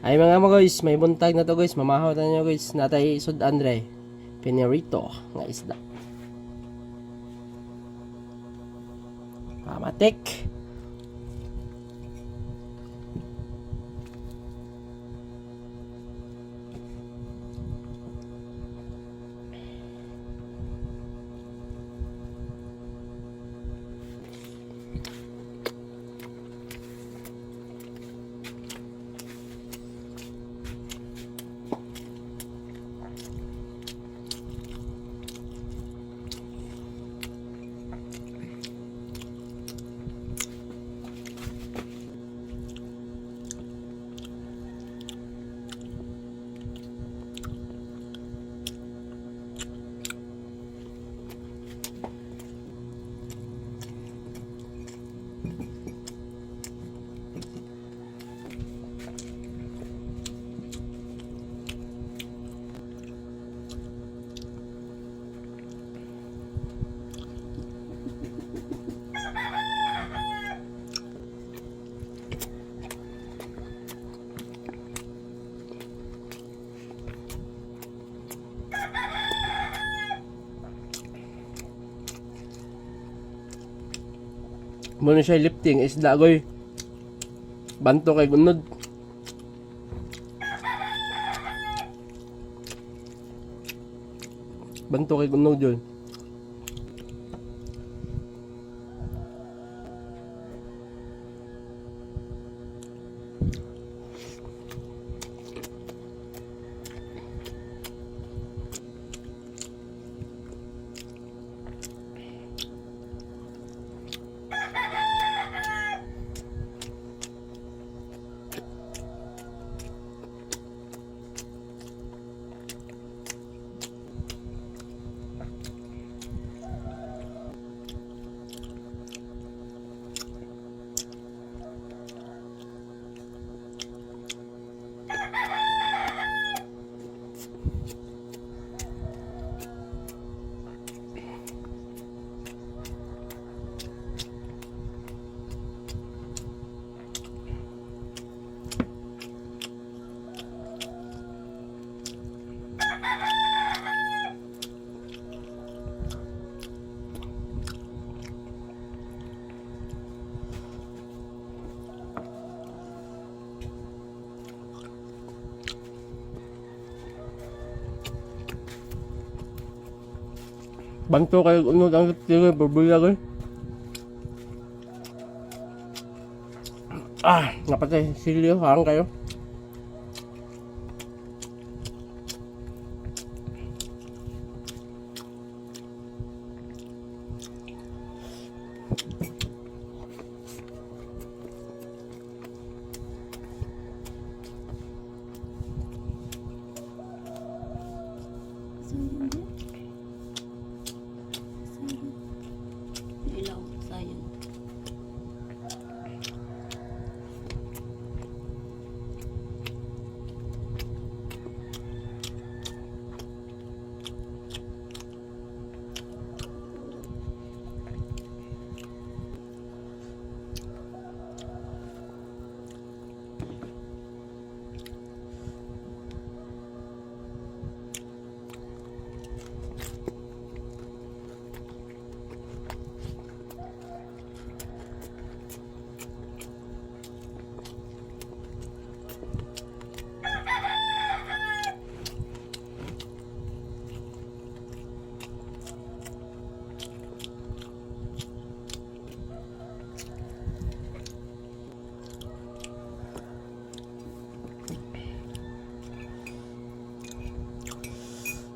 Ay mga mo guys, may buntag na to guys. Mamahaw na nyo guys. Natay sud Andre. Pinirito nga isda. Pamatik. Muna siya lifting isda goy. Banto kay gunod. Banto kay gunod yun. Banto kay gunod ang lifting burbula goy. Ah, napatay silyo hang kayo. Sayang din. Sayang. Ilaw, sayang.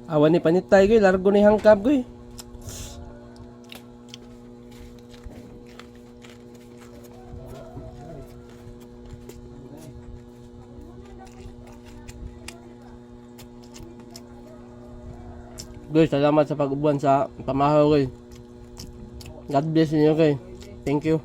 Awan ni panitay goy, largo ni hangkab goy. Guys, salamat sa pag-uban sa pamahaw guys. God bless inyo guys. Thank you.